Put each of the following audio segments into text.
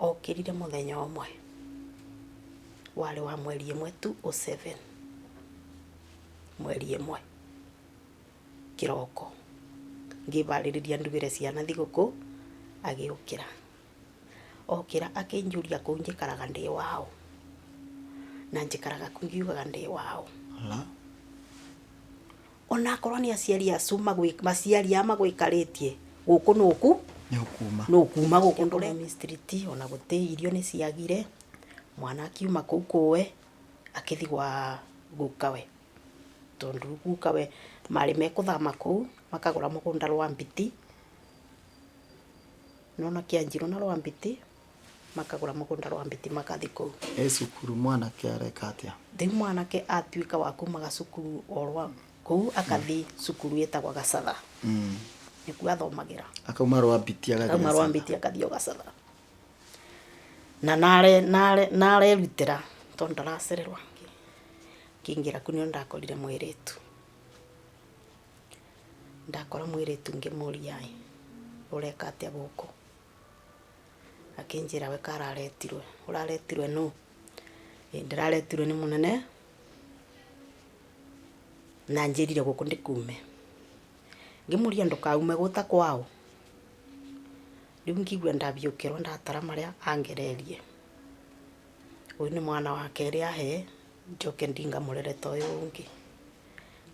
Okĩrire mũthenya ũmwe warĩ wa mweri ĩmwe 207 mweri ĩmwe kĩroko ngĩbarĩrĩria ndugĩre ciana thigũkũ agĩũkĩra. Okĩra akĩnjũria kũu njikaraga ndĩ waũ na njikaraga kũ ngiugaga ndĩ waũ. Onakorwo nĩ aciari acu aciari aya magũikarĩtie gũkũ nũku Nĩũkuma. Nũkuma gũkũ ndũre mistreat ona gũtĩ irio nĩ ciagire mwana akiuma kũu kũwe akĩthi gwa gukawe tondũ gukawe marĩ mekũthama kũu makagũra mũgũnda Rwambiti nĩwona Kĩanjirũ na Rwambiti makagũra mũgũnda Rwambiti makathi kũu. E cukuru mwanake areka atĩa? Rĩu mwanake atuĩka wa kumaga cukuru o rwa kũu akathi cukuru ĩtagwo Gacatha. Nĩkuo athomagĩra. Akauma Rwambiti agathiĩ Akauma Gacatha. Rwambiti akathiĩ o Gacatha. Na nare nare narerutĩra tondũ ndaracererwo. Ngĩingĩra kũu nĩho ndakorire mũirĩtu. Ndakora mũirĩtu ngĩmũria ĩ, ũreka atĩa gũkũ? Akĩnjĩra we kararetirwe. Ũraretirwe nũ? Ĩ ndĩraretirwe nĩ mũnene na anjĩrire gũkũ ndĩkume. Ngĩmũria ndũkaume gũta kwaũ? Rĩu ngĩigua ndabiũkĩrwo ndatara marĩa angererie. Ũyũ nĩ mwana wa kerĩ ahe, njoke ndingamũrere ta ũyũ ũngĩ.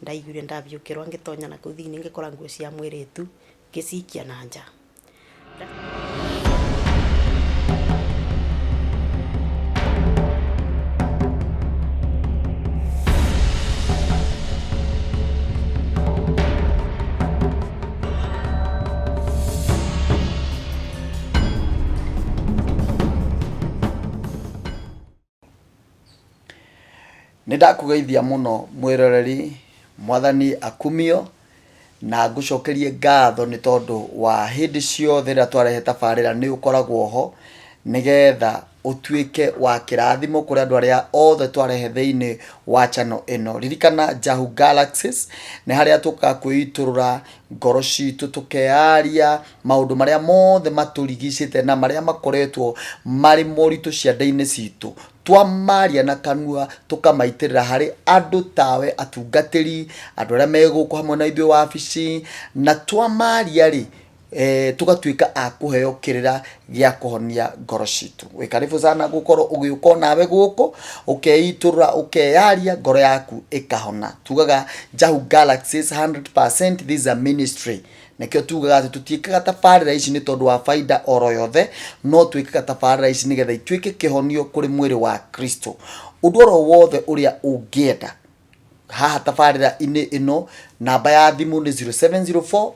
Ndaiguire ndabiũkĩrwo ngĩtonya nakũu thĩinĩ ngĩkora nguo cia mũirĩtu, ngĩcikia na nja. Nĩ ndakũgeithia mũno mwĩroreri, mwathani akumio, na ngũcokerie ngatho nĩ tondũ wa hĩndĩ ciothe rĩrĩa twarehe tabarĩra nĩ ũkoragwo ho, nĩgetha ũtuĩke wa kĩrathimo kũrĩ andũ arĩa othe twarehe thĩinĩ wa channel ĩno. Ririkana Jahu Galaxies nĩ harĩa tũkaga kwĩitũrũra ngoro citũ, tũkeyaria maũndũ marĩa mothe matũrigicĩte na marĩa makoretwo marĩ moritũ ciande-inĩ citũ. Twamaria na kanua tũkamaitĩrĩra harĩ andũ tawe, atungatĩri, andũ arĩa me gũkũ hamwe na ithuĩ wabici, na twamaria rĩ, eh, tũgatuĩka a kũheo kĩrĩra gĩa kũhonia ngoro citũ. Wĩ karibu sana gũkorwo ũgĩũka onawe gũkũ, ũkeitũrũra, ũkeyaria, ngoro yaku ĩkahona. Tugaga Jahu Galaxies 100% this is a ministry. Nĩkĩo tugaga atĩ tũtiĩkaga tabarĩra ici nĩ tondũ wa baida oro yothe, no twĩkaga tabarĩra ici nĩgetha ituĩke kĩhonio kũrĩ mwĩrĩ wa Kristo. Ũndũ oro wothe ũrĩa ũngĩenda haha tabarĩra-inĩ ĩno, namba ya thimũ nĩ 0704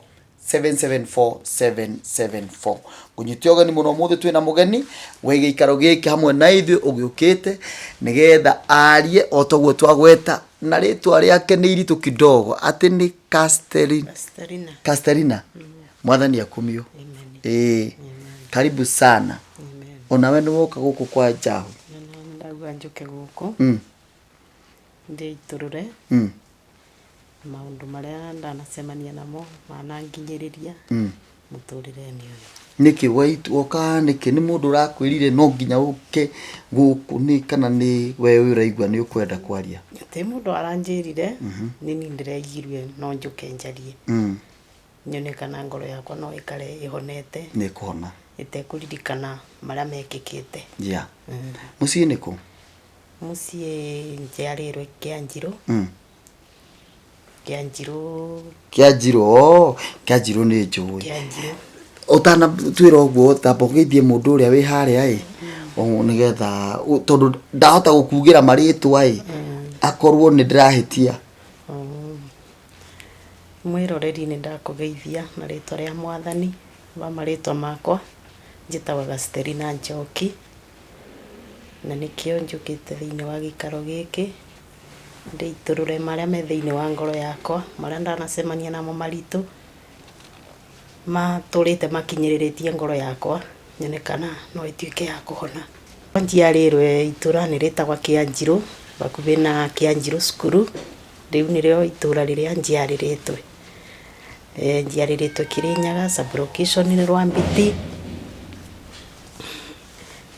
774 774. Ngũnyite ũgeni mũno ũmũthĩ twĩna mũgeni wĩ gĩikaro gĩkĩ hamwe na ithuĩ ũgĩũkĩte nĩgetha arie o toguo twagweta na rĩtwa rĩake nĩ iritũ kidogo atĩ nĩ Casterina. Casterina. Casterina. Mwathani akumio. Amen. Ĩĩ. Karibu sana. Amen. Onawe nĩ woka gũkũ kwa Jahu. Na nĩ ndauga njũke gũkũ ndĩitũrũre maũndũ marĩa ndanacemania namo mananginyĩrĩria mũtũrĩre-inĩ ũyũ. Nĩkĩ woka nĩkĩ? Nĩ mũndũ ũrakwĩrire no nginya ũke gũkũ nĩ kana nĩ we ũraigua nĩ ũkwenda kwaria? Ti mũndũ aranjĩrire, nĩ niĩ ndĩreigire no njũke njarie. Nyone kana ngoro yakwa no ĩkare ĩhonete. Nĩ ĩkũhona. Ĩtekũririkana marĩa mekĩkĩte. Yeah. Mũciĩ nĩ kũ? Mũciĩ njiarĩirwo Kĩanjirũ. Kĩanjirũ. Kĩanjirũ, oh, Kĩanjirũ nĩ njũĩ. Kĩanjirũ. Ũtanatwĩra ũguo tamba ũgeithie mũndũ ũrĩa wĩ harĩa ĩ, nĩgetha tondũ ndahota gũkugĩra marĩtwa ĩ, akorwo nĩ ndĩrahĩtia. Mwĩroreri nĩ ndakũgeithia na rĩtwa rĩa mwathani wa marĩtwa makwa, njĩtagwo Gasterina Njoki, na nĩkĩo njũkĩte thĩinĩ wa gĩikaro gĩkĩ. Ndĩitũrũre marĩa me thĩinĩ wa ngoro yakwa, marĩa ndanacemania namo maritũ, matũrĩte makinyĩrĩrĩtie ngoro yakwa, nyone kana no ĩtuĩke ya kũhona. Njiarĩirwo itũra-inĩ rĩtagwo Kĩanjirũ, hakuhĩ na Kĩanjirũ cukuru, rĩu nĩrĩo itũra rĩrĩa njiarĩrĩtwo. Njiarĩrĩtwo Kĩrĩnyaga sub location Rwambiti,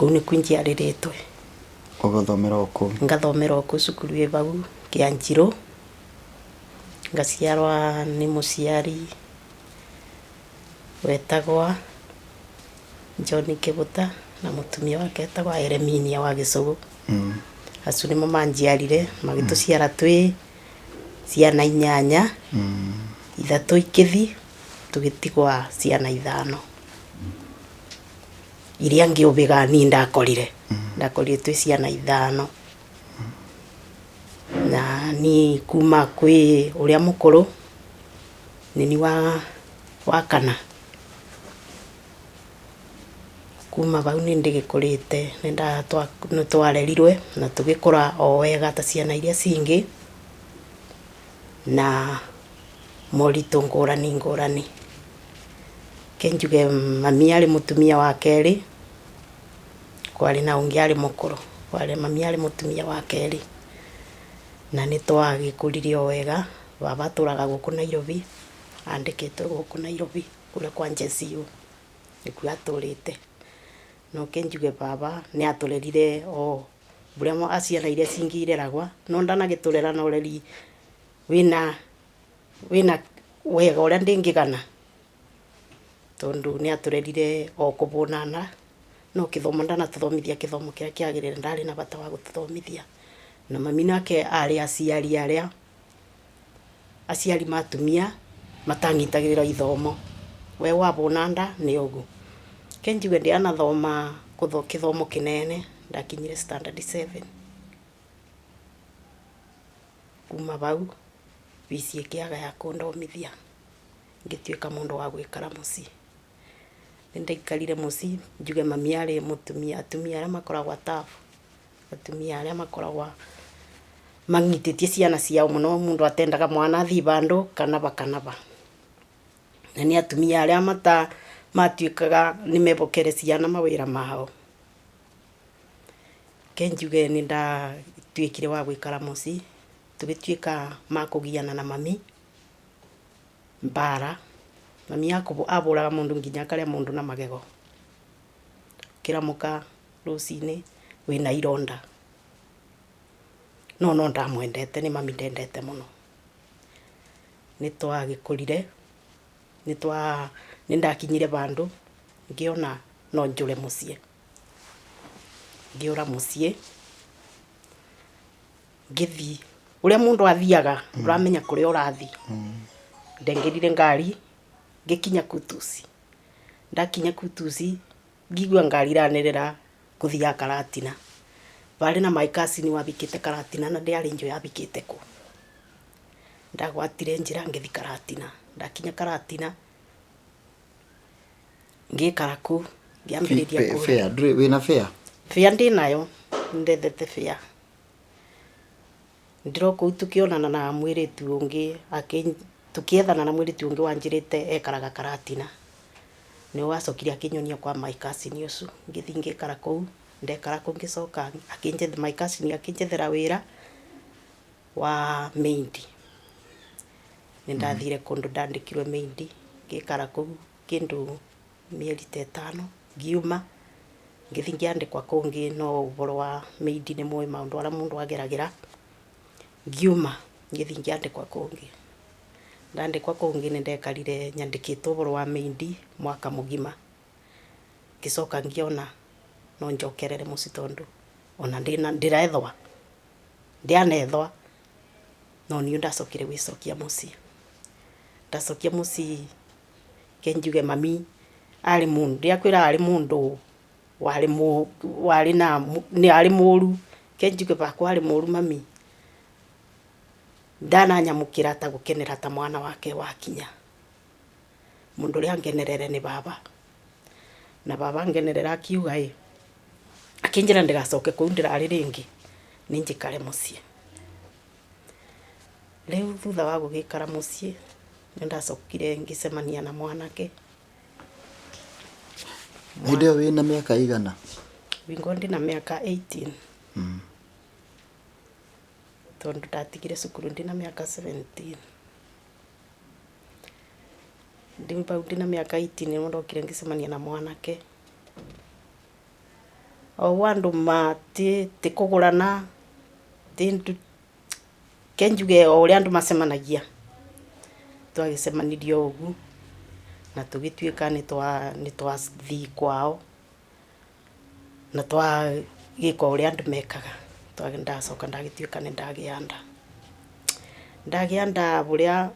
Kũu nĩkuo njiarĩrĩtwe. Ũgathomera o kũu? Ngathomera o kũu cukuru ĩ vau Kĩanjirũ. Ngaciarwa nĩ mũciari wetagwa John Kĩbũta na mũtumia wake etagwa Ereminia wa Gĩcũgũ. Acio nĩmo manjiarire, magĩtũciara twĩ ciana inyanya, ithatũ ikĩthi, tũgĩtigwa ciana ithano. Iria ngĩũbĩga niĩ ndakorire, ndakorire twĩ ciana ithano. Na niĩ kuma kwĩ ũrĩa mũkũrũ, nĩ niĩ wa kana. Kuma vau nĩ ndĩgĩkũrĩte, nĩ twarerirwe na tũgĩkũra o wega ta ciana iria cingĩ, na moritũ ngũrani ngũrani. Ke njuge mami arĩ mũtumia wa kerĩ, kwarĩ na ũngĩ arĩ mũkũrũ, kwarĩ mami arĩ mũtumia wa kerĩ. Na nĩ twagĩkũrire o wega, baba atũraga gũkũ Nairobi, andĩkĩtwo gũkũ Nairobi kũrĩa kwa Njeciũ, nĩkuo atũrĩte. No ke njuge baba nĩ atũrerire o ũrĩa ciana iria cingĩ ireragwa, no ndanagĩtũrera na ũreri wĩna wega ũrĩa ndĩngĩgana, tondũ nĩ atũrerire o kũbũnana, no kĩthomo ndanatũthomithia kĩthomo kĩrĩa kĩagĩrĩire, ndarĩ na bata wa gũtũthomithia. Na mami nake arĩ aciari arĩa, aciari ma atumia matanyitagĩrĩra ithomo, we wabũna nda nĩ ũguo. Ke njuge ndianathoma kĩthomo kĩnene, ndakinyire standard 7. Kuma vau fees ĩkĩaga ya kũnthomithia, ngĩtuĩka mũndũ wa gũikara mũciĩ. Nĩ ndaikarire mũciĩ, njuge mami arĩ mũtumia, atumia arĩa makoragwa tough, atumia arĩa makoragwa manyitĩtie ciana ciao mũno, mũndũ atendaga mwana athii vandũ kana va kana va. Na nĩ atumia arĩa matuĩkaga nĩ mebokere ciana mawĩra mao. Ke njuge nĩ ndatuĩkire wa gũikara mũciĩ, tũgĩtuĩka ma kũgiana na mami mbara. Mami abũraga mũndũ nginya akarĩa mũndũ na magego. Ũkĩramũka rũcinĩ wĩna ironda. No no ndamwendete, nĩ mami ndendete mũno. Nĩ twagĩkũrire, nĩ ndakinyire vandũ ngĩona no njũre mũciĩ. Ngĩũra mũciĩ, ngĩthiĩ ũrĩa mũndũ athiaga, ndũramenya kũrĩa ũrathiĩ. Ndengĩrire ngari, ngĩkinya Kutus. Ndakinya Kutus, ngĩigua ngari iranĩrĩra kũthiaga Karatina. Varĩ na my cousin wabikĩte Karatina na ndiarĩ njũĩ abikĩte kũ. Ndagwatire njĩra ngĩthiĩ Karatina. Ndakinya Karatina, ngĩikara kũu, ngĩambĩrĩria kũu. Fare, ndũrĩ wĩna fare? Fare ndĩnayo, nĩndethete fare. Ndĩro kũu tũkĩonana na mwĩrĩtu ũngĩ, tũkĩethana na mwĩrĩtu ũngĩ wanjĩrĩte ekaraga Karatina. Nĩwe wacokire akĩnyonia kwa my cousin ũcio. Ngĩthiĩ ngĩikara kũu, ndekara kũu ngĩcoka my cousin akĩnjethera wĩra wa maid. Nĩ ndathire kũndũ ndandĩkirwe maid, ngĩikara kũu kĩndũ mĩeri ta ĩtano, ngiuma, ngĩthiĩ ngĩandĩkwa kũngĩ no ũhoro wa maid nĩ mũĩ maũndũ marĩa mũndũ ageragĩra. Ngiuma, ngĩthiĩ ngĩandĩkwa kũngĩ. Ndandĩkwa kũngĩ nĩ ndekarire nyandĩkĩtwo ũhoro wa maid mwaka mũgima. Ngĩcoka ngĩona no njokerere mũciĩ tondũ ona ndĩrethwa, ndianethwa, no niĩ ndacokire gwĩcokia mũciĩ. Ndacokia mũciĩ ke njuge mami arĩ mũndũ, ndiakwĩra arĩ mũndũ warĩ na nĩ arĩ mũru, ke njuge bakwa arĩ mũru mami, ndananyamũkĩra ta gũkenera ta mwana wake wakinya. Mũndũ ũrĩa angenerere nĩ baba. Na baba angenerera akiuga ĩ, akĩnjĩra ndigacoke kũu ndĩrarĩ rĩngĩ, nĩ njikare mũciĩ. Rĩu thutha wa gũgĩikara mũciĩ, nĩ ndacokire ngĩcemania na mwanake. Hĩndĩ ĩyo wĩna mĩaka ĩigana? Wingo ndĩna mĩaka 18. Tondũ ndatigire cukuru ndĩna mĩaka 17. Ndĩ bau ndĩna mĩaka 18 nĩrĩo ndokire ngĩcemania na mwanake. O ũguo andũ ma ti ti kũgũrana ti ke njuge o ũrĩa andũ macemanagia. Twagĩcemanirie o ũguo na tũgĩtuĩka nĩ twathiĩ kwao na twagĩka ũrĩa andũ mekaga. Ndacoka ndagĩtuĩka nĩ ndagĩa nda. Ndagĩa nda ũrĩa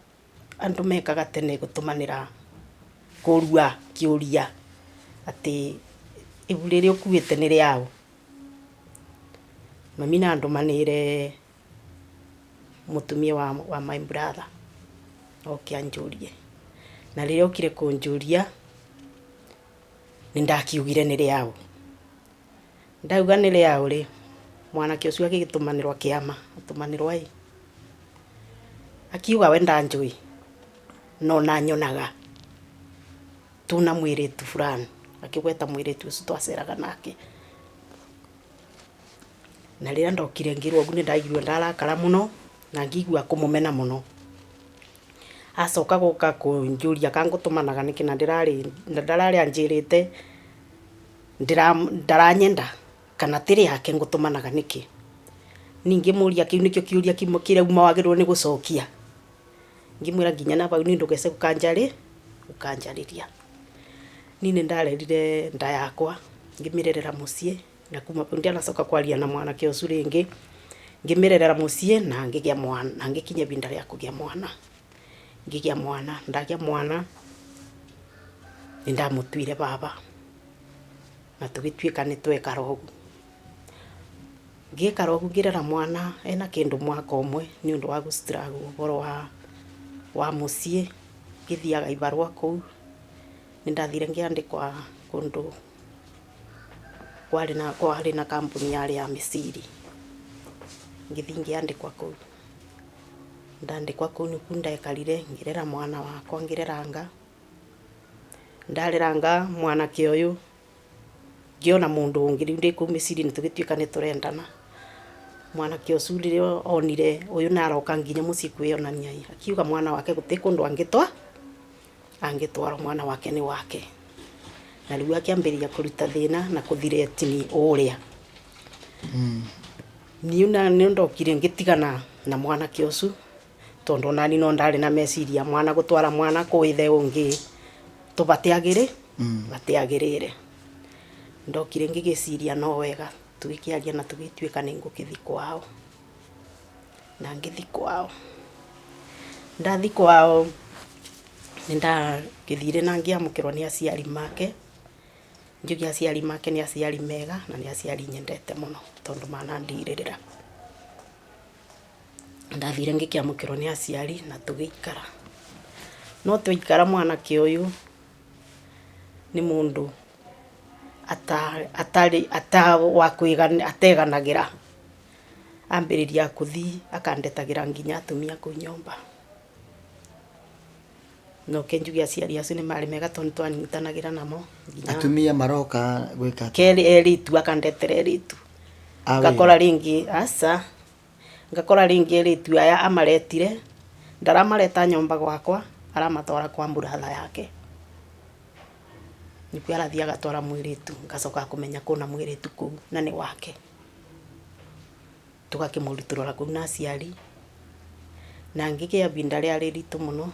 andũ mekaga tene gũtũmanĩra kũrua kĩũria atĩ ibu rĩrĩ ũkuĩte nĩ rĩaũ. Mami nandũmanĩire mũtumia wa my brother oke anjũrie. Na rĩrĩa okire kũnjũria nĩ ndakiugire nĩ rĩaũ. Ndauga nĩ rĩaũ rĩ, mwanake ũcio agĩgĩtũmanĩrwo kĩama, atũmanĩrwo ĩ, akiuga we ndanjũĩ no nanyonaga tuna mwĩrĩtu fulani, akĩgweta mwĩrĩtu ũcio twaceraga nake. Na rĩrĩa ndokire ngĩrwo ũguo nĩ ndaiguire ndarakara mũno na ngĩigua kũmũmena mũno. Acoka gũka kũnjũria kana ngũtũmanaga nĩkĩ na ndĩrarĩ na ndararĩ anjĩrĩte ndaranyenda kana ti rĩake ngũtũmanaga nĩkĩ. Ningĩ mũria kĩu nĩkĩo kĩũria kĩmwe kĩrĩa uma wagĩrĩirwo nĩ gũcokia. Ngĩmwĩra nginya na bau niĩ ndũgece gũkanjarĩria. Niĩ nĩ ndarerire nda yakwa ngĩmĩrerera mũciĩ na kuma bau ndianacoka kwaria na mwanake ũcio rĩngĩ. Ngĩmĩrerera mũciĩ na ngĩgĩa mwana na ngĩkinya ibinda rĩa kũgĩa mwana. Ngĩgĩa mwana, ndagĩa mwana nĩ ndamũtuire baba na tũgĩtuĩka nĩ twekara ũguo. Ngĩikara ũguo ngĩrera mwana ena kĩndũ mwaka ũmwe nĩ ũndũ wa gũ struggle ũhoro wa mũciĩ, ngĩthiaga ibarũa kũu. Nĩ ndathire ngĩandĩkwa kũndũ kwarĩ na kambuni yarĩ ya mĩciri. Ngĩthiĩ ngĩandĩkwa kũu. Ndandĩkwa kũu nĩkuo ndekarire ngĩrera mwana wakwa ngĩreranga. Ndareranga mwanake ũyũ ngĩona mũndũ ũngĩ rĩu ndĩ kũu mĩciri-inĩ tũgĩtuĩka nĩ tũrendana. Mwanake ũcio rĩrĩa onire ũyũ nĩ aroka nginya mũciĩ kwĩyonania ĩ, akiuga mwana wake gũtirĩ kũndũ angĩtwarwo mwana wake nĩ wake. Na rĩu akĩambĩrĩria kũruta thĩna na kũthiretini ũrĩa. Niĩ nĩ ndokire ngĩtigana na mwanake ũcio tondũ onani no ndarĩ na meciria mwana gũtwara mwana kwĩ ithe ũngĩ tũbatiagĩrĩ batiagĩrĩire. Ndokire ngĩgĩciria no wega tũgĩkĩaria na tũgĩtuĩka nĩ ngũgĩthiĩ kwao. Na ngĩthiĩ kwao. Ndathiĩ kwao nĩ ndagĩthire na ngĩamũkĩrwo nĩ aciari make. Njuge aciari make nĩ aciari mega na nĩ aciari nyendete mũno tondũ manandirĩrĩra. Ndathire ngĩkĩamũkĩrwo nĩ aciari na tũgĩikara. No twaikara mwanake ũyũ nĩ mũndũ atarĩ ateganagĩra. Ambĩrĩria kũthiĩ akandetagĩra nginya atumia kũu nyũmba. No ke njuge aciari acio nĩ marĩ mega tondũ nĩ twanyitanagĩra namo nginya Atumia maroka gwĩka atĩa? Kerĩ erĩtu akandetera erĩtu. A wĩra? Ngakora rĩngĩ aca, ngakora rĩngĩ erĩtu aya amaretire, ndaramareta nyũmba gwakwa, aramatwara kwa brother yake. Nĩkuo arathiĩ agatwara mwĩrĩtu, ngacoka kũmenya kwĩna mwĩrĩtu kũu na nĩ wake. Tũgakĩmũrutũrũra kũu na aciari na ngĩgĩa ibinda rĩarĩ ritũ mũno.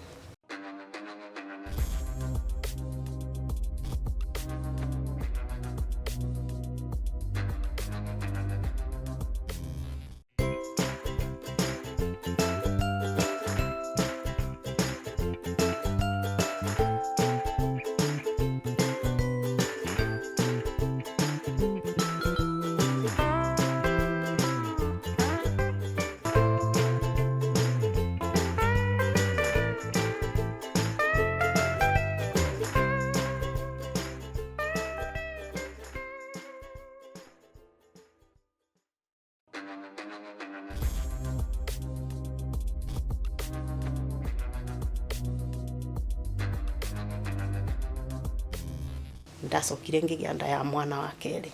Ndacokire ngĩgĩa nda ya mwana wa kerĩ.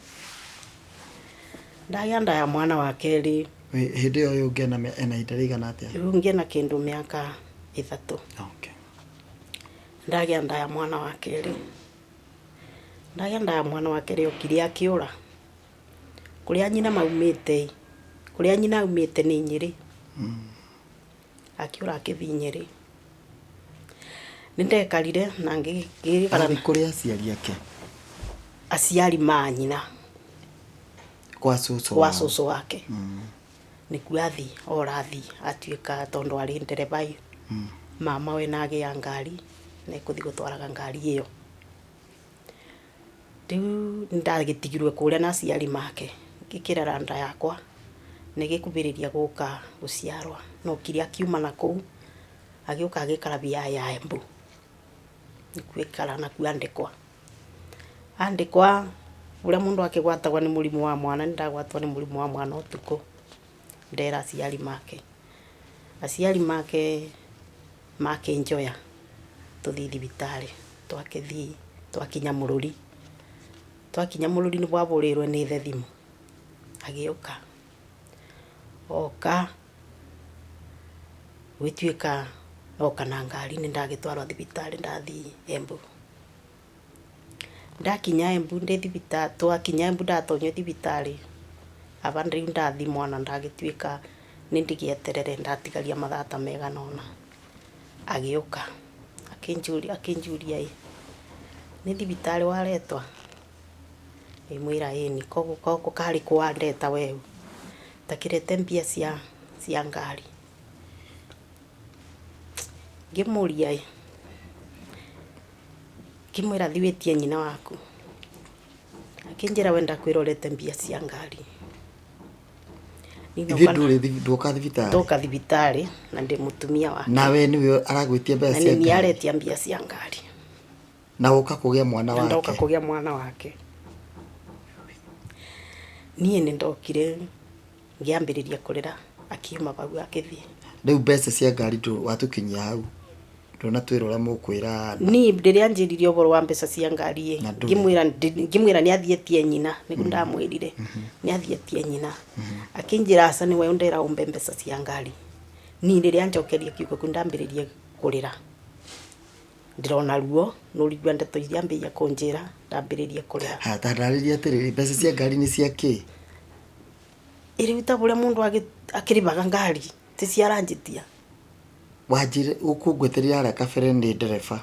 Ndagĩa nda ya mwana wa kerĩ. Hĩndĩ ĩyo ũyũ ũngĩ ena ihinda rĩigana atĩa? Rĩu ngĩna kĩndũ mĩaka 3. Ndagĩa nda ya mwana wa kerĩ. Ndagĩa nda ya mwana wa kerĩ okire akĩũra. Kũrĩa nyina maumĩte ĩ, kũrĩa nyina aumĩte nĩ Nyĩrĩ. Akĩũra akĩthiĩ Nyĩrĩ. Nĩ ndekarire na ngĩikara. Arĩ kũrĩ aciari ake? Aciari ma nyina. Kwa cũcũ Kwa wao. cũcũ wake. Nĩkuo athiĩ, ora athiĩ atuĩka tondũ arĩ ndereba ĩ, mama we nagĩa ngari, na ekũthiĩ gũtwaraga ngari ĩyo. Rĩu nĩndagĩtigirwe kũrĩa na aciari make, ngĩkĩrera nda yakwa, na ĩgĩkuhĩrĩria gũka gũciarwa, no kire akiuma nakũu, agĩũka agĩikara biaĩ ya Embu, nĩkuo aikara nakuo andĩkwa. Andĩkwa, ũrĩa mũndũ akĩgwatagwo nĩ mũrimũ wa mwana, nĩndagwatwo nĩ mũrimũ wa mwana ũtukũ, ndera aciari make. Aciari make makĩnjoya tũthiĩ thibitarĩ, twakĩthiĩ twakinya Mũrũri, twakinya Mũrũri nĩguo ahũrĩirwo nĩ ithe thimũ, agĩũka. Oka, gũgĩtuĩka oka na ngari nĩndagĩtwarwo thibitarĩ ndathiĩ Embu. Ndakinya Embu ndĩ thibitarĩ, twakinya Embu ndatonyio thibitarĩ, aba rĩu ndathiĩ mwana ndagĩtuĩka nĩ ndĩgĩeterere ndatigaria mathaa ta megana ũna, agĩũka akĩnjũria akĩnjũria ĩ, nĩ thibitarĩ waretwa? Ngĩmwĩra ĩni, koguo karĩ kũ wandeta weũ? Takĩrete mbia cia ngari. Ngĩmũria ĩ, ngĩmwĩra thiĩ wĩtie nyina waku. Akĩnjĩra we ndakwĩra ũrete mbia cia ngari. Ithuĩ ndũrĩ ndwoka thibitarĩ. Ndoka thibitarĩ na ndĩ mũtumia wake. Nawe nĩwe aragwĩtia mbeca Na cia nĩ niĩ ngari. aretia mbia cia ngari. Na woka kũgĩa mwana Na ndoka wake. kũgĩa mwana wake. Niĩ nĩ ndokire ngĩambĩrĩria kũrĩra akiuma bau akĩthiĩ. Rĩu mbeca cia ngari ndũ watũkinyia hau ndũnatwĩra ũrĩa mũkwĩra. Niĩ rĩrĩa anjĩrire ũhoro wa mbeca cia ngari ĩ, Na ndũrĩ. ngĩmwĩra nĩ athiĩ etie nyina, nĩguo ndamwĩrire nĩ athiĩ etie nyina. Akĩnjĩra aca nĩwe ũndera ũmbe mbeca cia ngari. Niĩ rĩrĩa anjokeria kiugo kĩu ndambĩrĩrie kũrĩra. Ndĩrona ruo, nũrigua ndeto iria ambĩrĩria kũnjĩra, ndambĩrĩria kũrĩra. Ha, ta ndarĩria atĩrĩrĩ, mbeca cia ngari nĩ cia kĩ? Rĩu ta ũrĩa mũndũ akĩrĩhaga ngari, ti cio aranjĩtia. Wanjĩra ũkũngweterera harĩa kabere nĩ ndereba.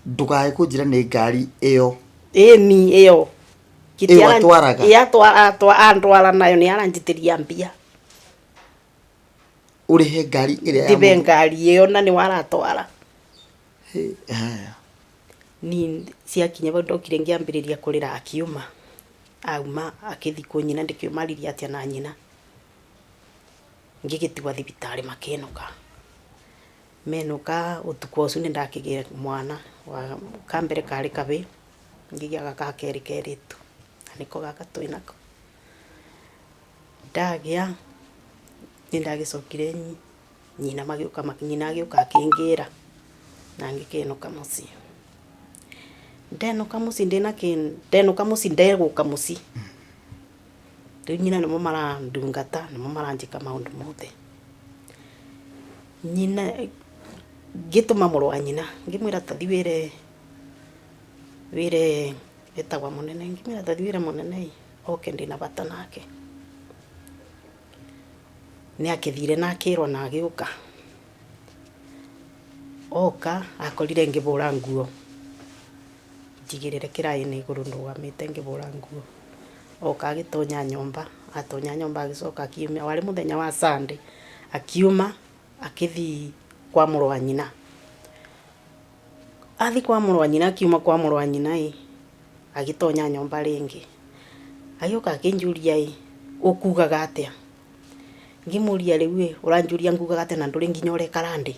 Ndũkae kũnjĩra nĩ ngari ĩyo. Ĩni ĩyo. Ĩyo atwaraga? Ĩyo antwara nayo nĩ aranjĩtĩria mbia. Ũrĩhe ngari ĩrĩa ya Ndĩbe ngari ĩyo na nĩwe aratwara. Haya. Niĩ ciakinya bau ndokire ngĩambĩrĩria kũrĩra akiuma. Auma akĩthiĩ kwĩ nyina ndĩkĩũĩ maririe atĩa na nyina. Ngĩgĩtigwo thibitarĩ makĩnũka. Menũka ũtukũ ũcio nĩ ndakĩgĩire mwana, ka mbere karĩ kabĩĩ, ngĩgĩa ga kerĩ kerĩtu, na nĩko gaka twĩ nako. Ndagĩa nĩ ndagĩcokire nyina magĩũka, nyina agĩũka akĩngĩra na ngĩkĩinũka mũciĩ. Ndenũka mũciĩ ndĩna kĩ, ndenũka mũciĩ ndegũka mũciĩ, rĩu nyina nĩmo marandungata, nĩmo maranjĩka maũndũ mothe. Nyina, ngĩtũma mũrũ wa nyina ngĩmwĩra ta thiĩ wĩre, wĩre etagwo mũnene, ngĩmwĩra ta thiĩ wĩre mũnene ĩ, oke ndĩna bata nake. Nĩ akĩthire na akĩrwo na agĩũka. Oka akorire ngĩbũra nguo, njigĩrĩre kĩraĩ-inĩ igũrũ ndũgamĩte ngĩbũra nguo. Oka agĩtonya nyũmba, atonya nyũmba agĩcoka akiumia, warĩ mũthenya wa Sunday, akiuma akĩthiĩ kwa mũrũ wa nyina. Athiĩ kwa mũrũ wa nyina akiuma kwa mũrũ wa nyina ĩ, agĩtonya nyũmba rĩngĩ. Agĩũka akĩnjũria ĩ, ũkugaga atĩa? Ngĩmũria rĩu ĩ, ũranjũria ngugaga atĩa na ndũrĩ nginya ũrekara ndĩ?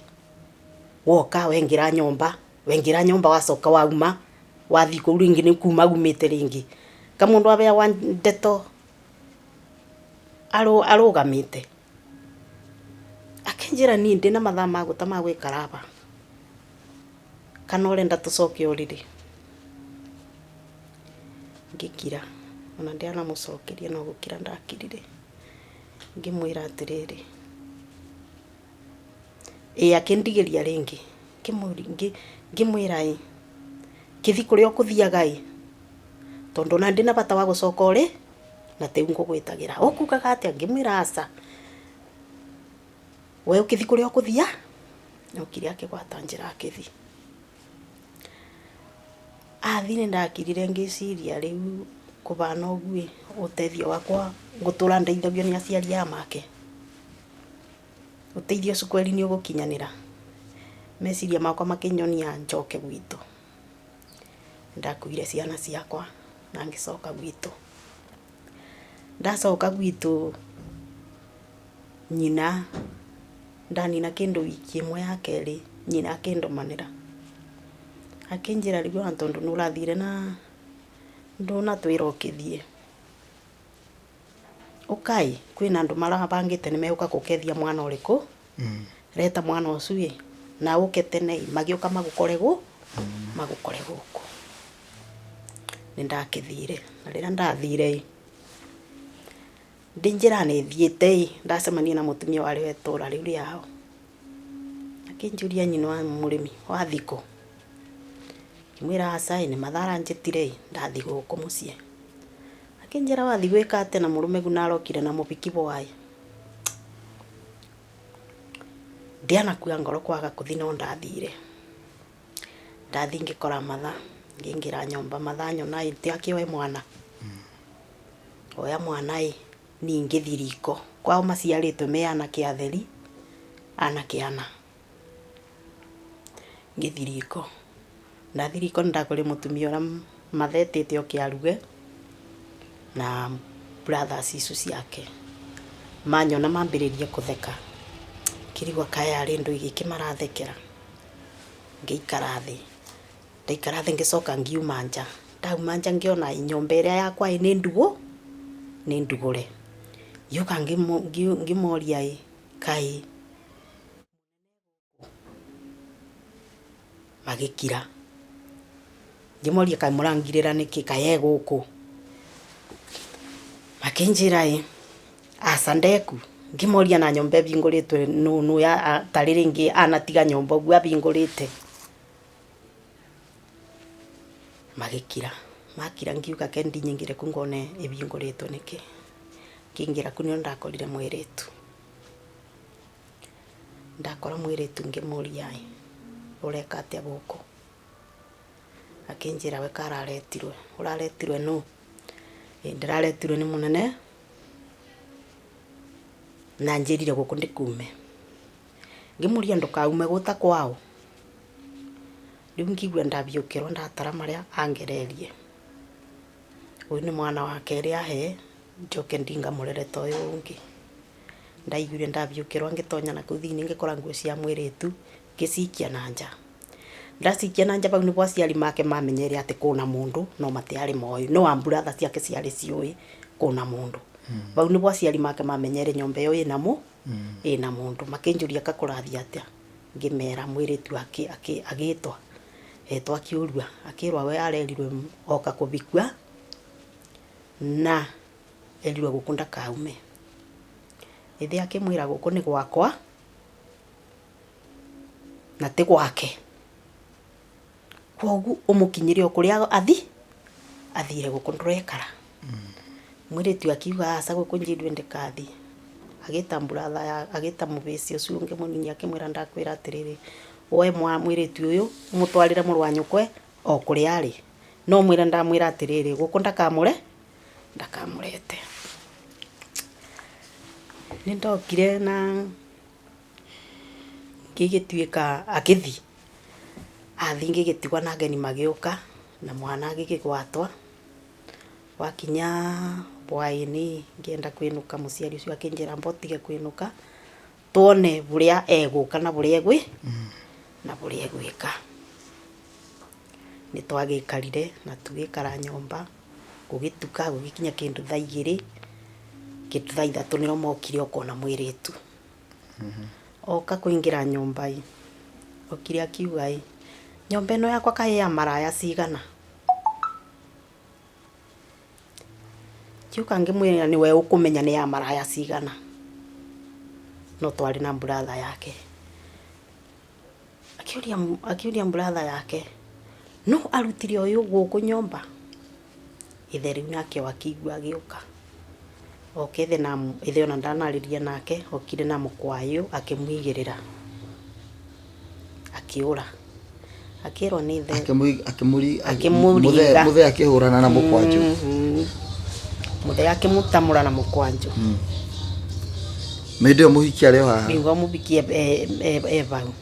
Woka waingĩra nyũmba, waingĩra nyũmba wacoka wauma, wathiĩ kũu rĩngĩ nĩ kuma umĩte rĩngĩ. Ka mũndũ abeagwa ndeto arũgamĩte. Akĩnjĩra niĩ ndĩna mathaa ma gũta ma gũikara aba, kana ũrenda tũcoke ũrĩrĩ? Ngĩkira, ona ndianamũcokeria no gũkira ndakirire. Ngĩmwĩra atĩrĩrĩ, ĩĩ akĩndigĩria rĩngĩ, ngĩmwĩra ĩ, kĩthi kũrĩa ũkũthiaga ĩ, tondũ ona ndĩna bata wa gũcoka ũrĩ Na tiu ngugwitagira ukugaga atia? Ngimwira aca, we ukithi kuria ukuthia. Okire akigwata njira akithi. Athi nindakirire ngiciria riu kubana uguo utethio wakwa ngutura ndeithagio ni aciari aya make, uteithio ucio kweli ni ugukinyanira. Meciria makwa makinyonia njoke gwitu. Ndakuire ciana ciakwa na ngicoka gwitu. Ndacoka gwitu nyina ndanina kindu wiki imwe ya keri, nyina akindumanira akinjira, riu ona tondu nurathire na ndunatwira ukithie ukai kwina andu marabangite nimeuka gukethia mwana uriku, reta mwana ucio ii na uke tene ii magiuka magukore gu magukore guku. Nindakithire na riria ndathire ii ndi njirani thiite ii ndacemania na mutumia wari wa itura riu riao, akinjuria, nyina wa murimi wathi ku? Ngimwira aca ii ni Mathaa aranjitire ii ndathi guku mucii. Akinjira, wathi gwika atia na murume gu narokire na mubiki bwai? Ndianakua ngoro kwaga kuthi no ndathire. Ndathi ngikora Mathaa, ngingira nyomba. Mathaa nyona ii tiakioe mwana, oya mwana ii ni ngithi riko kwao maciaritwe me anake atheri anake ana. Ngithi riko, ndathi riko nindakorire mutumia uria mathetite oke aruge na brothers icu ciake. Manyona mambiririe kutheka, ngirigwa kae ari ndui giki marathekera. Ngiikara thi, ndaikara thi ngicoka ngiuma nja. Ndauma nja ngiona nyomba iria yakwa ni ndugu ni ndugure. Ngiuka ngimoria ii kai magikira. Ngimoria kai murangirira niki, kai e guku? Makinjira ii aca ndeku. Ngimoria na nyomba ivinguritwe nu ya tari ringi anatiga nyomba uguo avingurite? Magikira, makira ngiuga ke ndinyingire ku ngone ivinguritwe niki. Ngiingira ku nio ndakorire mwiritu. Ndakora mwiritu ngimuria, ureka atia guku? Akinjira we kararetirwe. Uraretirwe nu? Ndiraretirwe ni munene na njirire guku ndikume. Ngimuria ndukaume guta kwao. Riu ngigua ndaviukirwa ndatara maria angererie. Uyu ni mwana wa keri ahe, njoke ndingamurere ta uyu ungi. Ndaiguire ndaviukirwa ngitonya nakuu thiini ngikora nguo cia mwiritu ngicikia na nja. Ndacikia na nja bau nibo aciari make mamenyere ati kuna mundu no matiari moi no wa brother ciake ciari ciui kuna mundu. Bau nibo aciari make mamenyere nyomba iyo ina mu ina mundu. Makinjuria ka kurathie atia, ngimera mwiritu aki agitwa etwa akiurua akirwa we arerirwe oka kuvikua na erirwe guku ndakaume. Ithe akimwira guku ni gwakwa na ti gwake, koguo umukinyire o kuria athi athire guku ndurekara. Mwiritu akiuga aca guku njirwe ndikathi. Agita brother ya agita mubisi ucio ungi munini akimwira ndakwira atiriri, woe mwiritu uyu umutwarire muru wa nyukwe o kuria ari, no mwire ndamwira atiriri guku ndakamure ndakamurete. Nindokire na ngigituika akithi athi ngigitigwa na ageni magiuka na mwana agigigwatwa. Wakinya bwaini ngienda kwinuka, muciari ucio akinjira mbotige kwinuka tuone buria eguka na buria egwi na buria egwika. Nitwagikarire na tugikara nyomba gugituka gugikinya kindu thaa igiri kindu thaa ithatu niro mokire okona mwiritu. Oka kuingira nyomba ii okire akiuga ii nyomba ino yakwa kaĩ ya maraya cigana? Ngiuka ngimwira niwe ukumenya ni ya maraya cigana, no twari na brother yake. Akiuria akiuria brother yake no arutire uyu guku nyomba. Ithe riu nake o akiigua agiuka. Oka ithe na ithe ona ndanarĩria nake, okire na mũkwayũ akĩmũigĩrĩra, akĩũra. Akĩrwo nĩ ithe. Akĩmũringa. Mũthee akĩhũrana na mũkwanjũ. Mũthee akĩmũtamũra na mũkwanjũ. Hĩndĩ ĩyo mũhiki arĩ o haha. Nĩguo mũhiki e hau.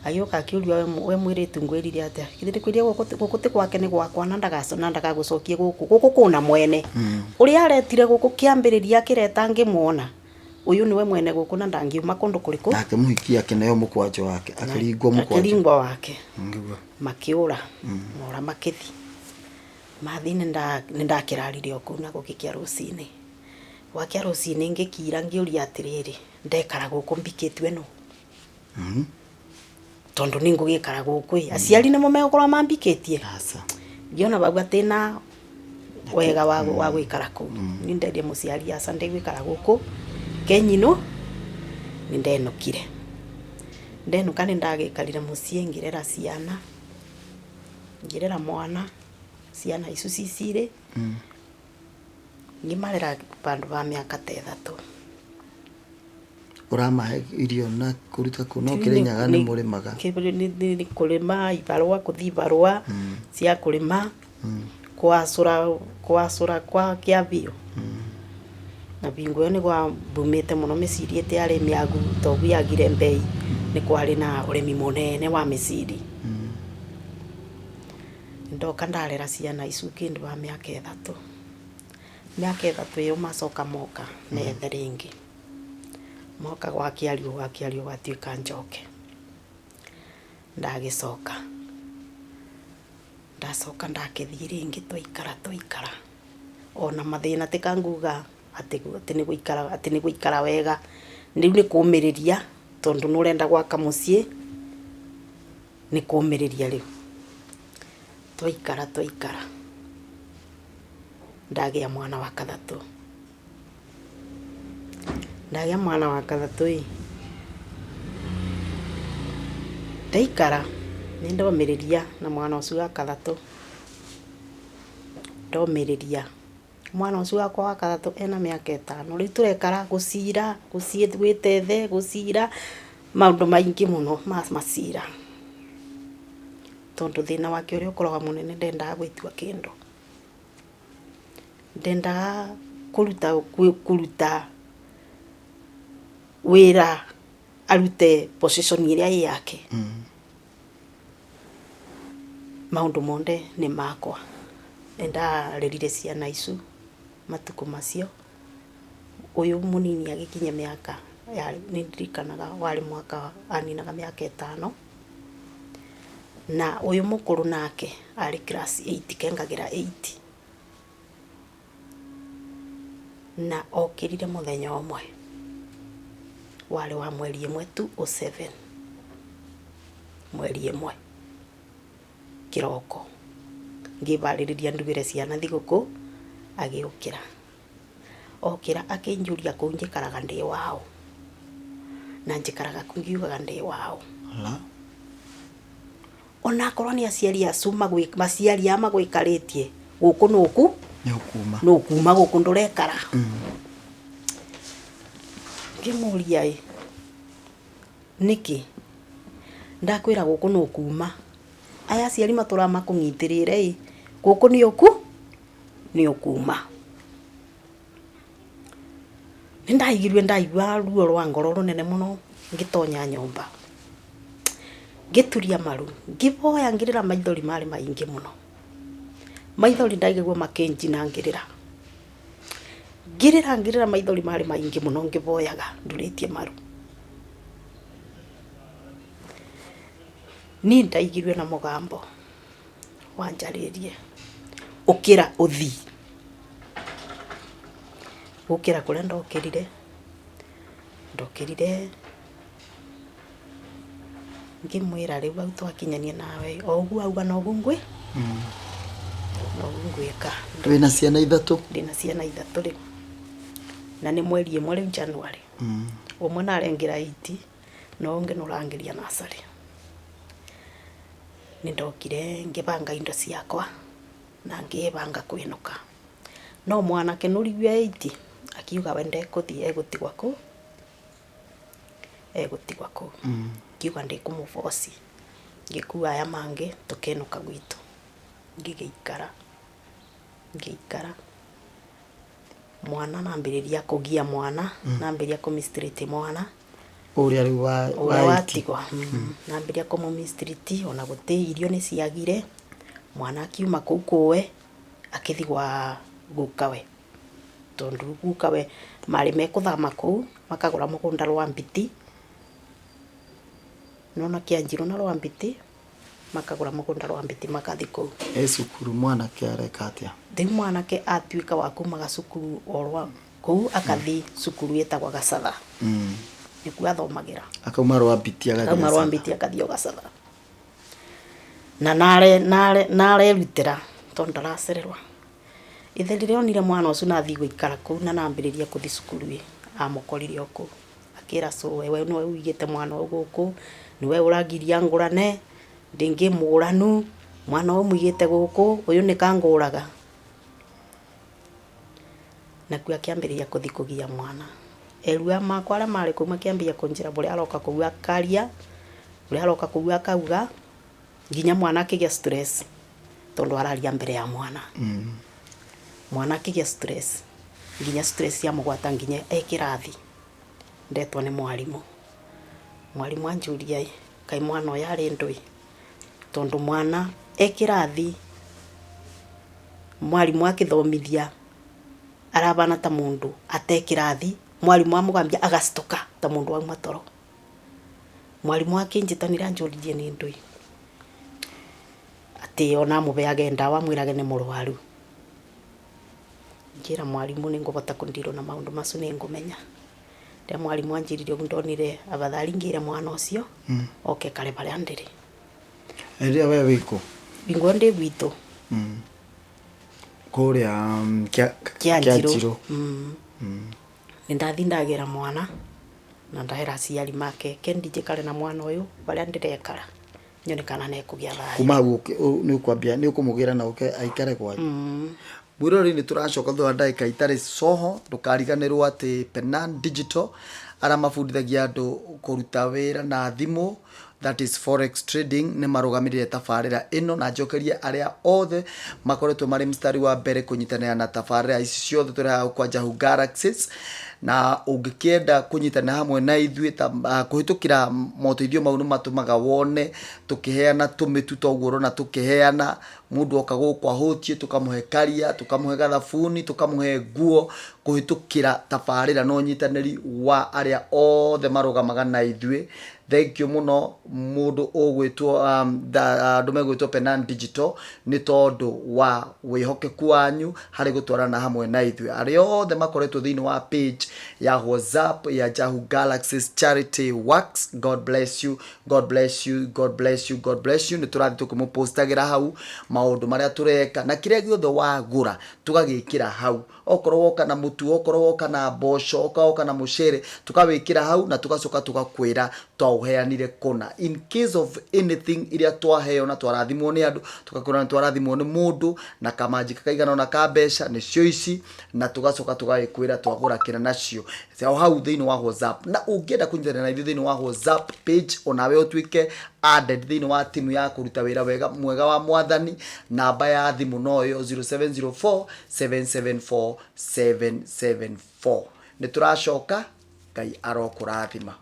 Agĩũka akĩũria we mũirĩtu ngwĩrire atĩa? Githĩ ndikwĩrire gũkũ ti gwake nĩ gwakwa na ndagagũcokie gũkũ. Gũkũ kwĩna mwene. Ũrĩa aretire gũkũ kĩambĩrĩria akĩreta ngĩmuona, ũyũ nĩwe mwene gũkũ na ndangiuma kũndũ kũrĩkũ. Nake mũhiki akĩneo mũkwanjũ wake, akĩringwo mũkwanjũ. Akĩringwo wake. Makĩũra, mora makĩthiĩ. Mathiĩ nĩ ndakĩrarire o kũu na gũgĩkĩa rũcinĩ. Gwakĩa rũcinĩ ngĩkira ngĩũria atĩrĩrĩ, ndekara gũkũ mbikĩtue nũ? Tondũ nĩ ngũgĩikara gũkũ ĩ, aciari nĩmo megũkorwo mambikĩtie? Aca. Ngĩona hau atĩna wega wa gũikara kũu. Niĩ nderire mũciari aca ndigũikara gũkũ kenyino, nĩ ndenũkire. Ndenũka nĩ ndagĩikarire mũciĩ ngĩrera ciana, ngĩrera mwana, ciana icu ci cirĩ, ngĩmarera bandũ ba mĩaka ta ĩthatũ. Ũramahe irio na kũruta kũ? No Kĩrĩnyaga nĩ mũrĩmaga. Nĩ kũrĩma ibarũa, kũthiĩ ibarũa cia kũrĩma, kwacũra kwacũra kwa kĩa biũ. Na bingo ĩyo nĩ kwambumĩte mũno mĩciri ĩtiarĩ mĩagu ta ũguo yagire mbei, nĩ kwarĩ na ũrĩmi mũnene wa mĩciri. Ndoka ndarera ciana icu kĩndũ wa mĩaka ĩthatũ. Mĩaka ĩthatũ ĩyo macoka moka methe rĩngĩ. Moka gwakĩario gwakĩario gwatuĩka njoke. Ndagĩcoka. Ndacoka ndakĩthiĩ rĩngĩ twaikara twaikara. Ona mathĩna tika nguga atĩ nĩ gũikara atĩ nĩ gũikara wega. Rĩu nĩ kũmĩrĩria tondũ nĩ ũrenda gwaka mũciĩ, nĩ kũmĩrĩria rĩu. Twaikara twaikara, ndagĩa mwana wa kathatũ. Ndagĩa mwana wa kathatũ ĩ, ndaikara nĩ ndomĩrĩria na mwana ũcio wa kathatũ, ndomĩrĩria. Mwana ũcio wakwa wa kathatũ ena mĩaka ĩtano. Rĩu tũrekara gũcira, gwĩta ithe, gũcira, maũndũ maingĩ mũno ma macira. Tondũ thĩna wake ũrĩa ũkoragwo mũnene ndendaga gwĩtua kĩndũ. Ndendaga kũruta kũruta wĩra arute position ĩrĩa ĩ yake. Maũndũ monde nĩ makwa. Nĩ ndarerire ciana icu matukũ macio. Ũyũ mũnini agĩkinyia mĩaka nĩ ndirikanaga warĩ mwaka aninaga mĩaka ĩtano. Na ũyũ mũkũrũ nake arĩ class 8 kengagĩra 8. Na okĩrire mũthenya ũmwe warĩ wa mweri ĩmwe tu o 7, mweri ĩmwe kĩroko. Ngĩbarĩrĩria ndugĩre ciana thigũkũ, agĩũkĩra. Okĩra akĩnjũria kũu njikaraga ndĩ waũ. Na njikaraga kũu ngiugaga ndĩ waũ. Onakorwo nĩ aciari acu aciari aya magũikarĩtie gũkũ nũku Nĩ ũkuma. Nũkuma gũkũ ndũrekara. Ngĩmũria ĩ, nĩkĩ? Ndakwĩra gũkũ nũkuma. Aya aciari matũraga makũnyitĩrĩire ĩ, gũkũ nĩ ũku nĩ ũkuma. Nĩ ndaigire ndaigua ruo rwa ngoro rũnene mũno ngĩtonya nyũmba. Ngĩturia maru, ngĩboya ngĩrĩra maithori marĩ maingĩ mũno. Maithori ndaigua makĩnjina ngĩrĩra. Ngĩrĩra ngĩrĩra maithori marĩ maingĩ mũno ngĩboyaga ndurĩtie maru. Niĩ ndaigirwe na mũgambo wanjarĩrie, ũkĩra ũthiĩ. Gũkĩra kũrĩa ndokĩrire, ndokĩrire ngĩmwĩra rĩu hau twakinyania nawe o ũguo auga noguo ngwĩ noguo ngwĩka. Wĩna ciana ithatũ? Ndĩna ciana ithatũ rĩu. Na nĩ mweri ĩmwe rĩu January. Ũmwe narengera 8 na ũngĩ nĩ ũrangĩria nursery. Nĩ ndokire ngĩbanga indo ciakwa na ngĩbanga kwĩnũka. No mwanake nĩ ũrigua 8 akiuma. Akiuga we ndekũthiĩ, egũtigwa kũu, egũtigwa kũu. Ngiuga ndĩkũmũboci. Ngĩkua aya mangĩ tũkĩinũka gwitũ. Ngĩgĩikara, ngĩikara. Mwana nambĩrĩria kũgia mwana, nambĩrĩria kũ mistreat mwana. Ũrĩa rĩu wa Ũrĩa watigwa. Nambĩrĩria kũmũ mistreat ona gũtĩ irio nĩ ciagire. Mwana akiuma kũu kũwe akĩthiĩ gwa gukawe. Tondũ gukawe marĩ mekũthama kũu makagũra mũgũnda Rwambiti. Nĩwona Kĩanjirũ na Rwambiti, makagũra mũgũnda Rwambiti makathi kũu. E cukuru mwanake areka atĩa? Rĩu mwanake atuĩka wa kumaga cukuru o rwa kũu akathi cukuru ĩtagwo Gacatha. Nĩkuo athomagĩra. Akauma Rwambiti agathiĩ Akauma Gacatha. Rwambiti akathiĩ o Gacatha. Na nare nare narerutĩra tondũ ndaracererwo. Ithe rĩrĩa onire mwana ũcio na athiĩ gũikara kũu na nambĩrĩria kũthiĩ cukuru ĩ, amũkorire o kũu. Akĩra cũwe, we nĩwe ũigĩte mwana ũyũ gũkũ, nĩwe ũrangiria ngũrane, ndĩngĩ mũgũranu, mwana ũyũ mũigĩte gũkũ, ũyũ nĩ kangũraga. Nakuo akĩambĩrĩria kũthiĩ kũgia mwana. Erua makwa arĩa marĩ kũu makĩambia kũnjĩra ũrĩa aroka kũu akaria, ũrĩa aroka kũu akauga, nginya mwana akĩgĩa stress tondũ araria mbere ya mwana. Mwana akĩgĩa stress, nginya stress yamũgwata nginya e kĩrathi, ndetwo nĩ mwarimũ. Mwarimũ anjũria ĩ, kaĩ mwana ũyũ arĩ ndũĩ? Tondũ mwana e kĩrathi, mwarimũ akĩthomithia arabana ta mũndũ ate kĩrathi, mwarimũ amũgambia agacitũka ta mũndũ wauma toro. Mwarimũ akĩnjĩtanĩra anjũririe nĩ ndũĩ, atĩ ona amũbeage ndawa amwĩrage nĩ mũrwaru. Ngĩra mwarimũ nĩ ngũbota kũ deal na maũndũ macio nĩ ngũmenya. Rĩrĩa mwarimũ anjĩrire ũguo ndonire afadhali ngĩre mwana ũcio oke ekare barĩa ndĩrĩ. Rĩrĩa we wĩkũ? Hingo ĩyo ndĩ gwitũ. Kũrĩa Kĩanjirũ. Nĩ ndathi ndagĩra mwana na ndahera aciari make kendi njikare na mwana ũyũ barĩa ndĩrekara nyone kana nĩ ekũgĩa thayũ. Kuma hau nĩ ũkwambia nĩ ũkũmũgĩra na ũke aikare kwanyu. Mwĩroreri nĩ tũracoka thutha wa ndagĩka itarĩ coho. Ndũkariganĩrwo atĩ Penan Digital arĩa mabundithagia andũ kũruta wĩra na thimũ, that is forex trading, nĩ marũgamĩrĩire tabarĩra ĩno, na njokerie arĩa othe makoretwo marĩ mstari wa mbere kũnyitanĩra na tabarĩra ici ciothe tũrehaga kwa Jahu Galaxies. Na ũngĩkĩenda kũnyitanĩra hamwe na ithuĩ ta kũhĩtũkĩra moteithio mau, nĩ matũmaga wone tũkĩheana tũmĩtu toguo ũrona tũkĩheana. Mũndũ oka gũkũ ahũtiĩ, tũkamũhe karia, tũkamũhe gathabuni, tũkamũhe nguo kũhĩtũkĩra tabarĩra na ũnyitanĩri wa arĩa othe marũgamaga na ithuĩ. Thank you mũno mũndũ ũgwĩtwo andũ megwĩtwo Penan Digital nĩ tondũ wa wĩhokeku wanyu harĩ gũtwarana hamwe na ithuĩ. Arĩa othe makoretwo thĩinĩ wa page ya WhatsApp ya Jahu Galaxies Charity Works, God bless you, God bless you, God bless you, God bless you. Nĩ tũrathiĩ tũkĩmũpostagĩra hau maũndũ marĩa tũreka na kĩrĩa gĩothe wagũra tũgagĩkĩra hau. Okorwo woka na mũtu, okorwo woka na mboco, okorwo woka na mũcere, tũkawĩkĩra hau na tũgacoka tũgakwĩra twaũheanire kũna. In case of anything iria twaheo na twarathimwo nĩ andũ, tũgakwĩra nĩ twarathimwo nĩ mũndũ na kamanjika kaigana ũna ka mbeca nĩcio ici, na tũgacoka tũgagĩkwĩra twagũra kĩna nacio o hau thĩinĩ wa WhatsApp. Na ũngĩenda kũnyitanĩra na ithuĩ thĩinĩ wa WhatsApp page, onawe ũtuĩke added thĩinĩ wa timu ya kũruta wĩra wega mwega wa Mwathani, namba ya thimũ no ĩyo 0704 774 774. Nĩ tũracoka. Ngai arokũrathima.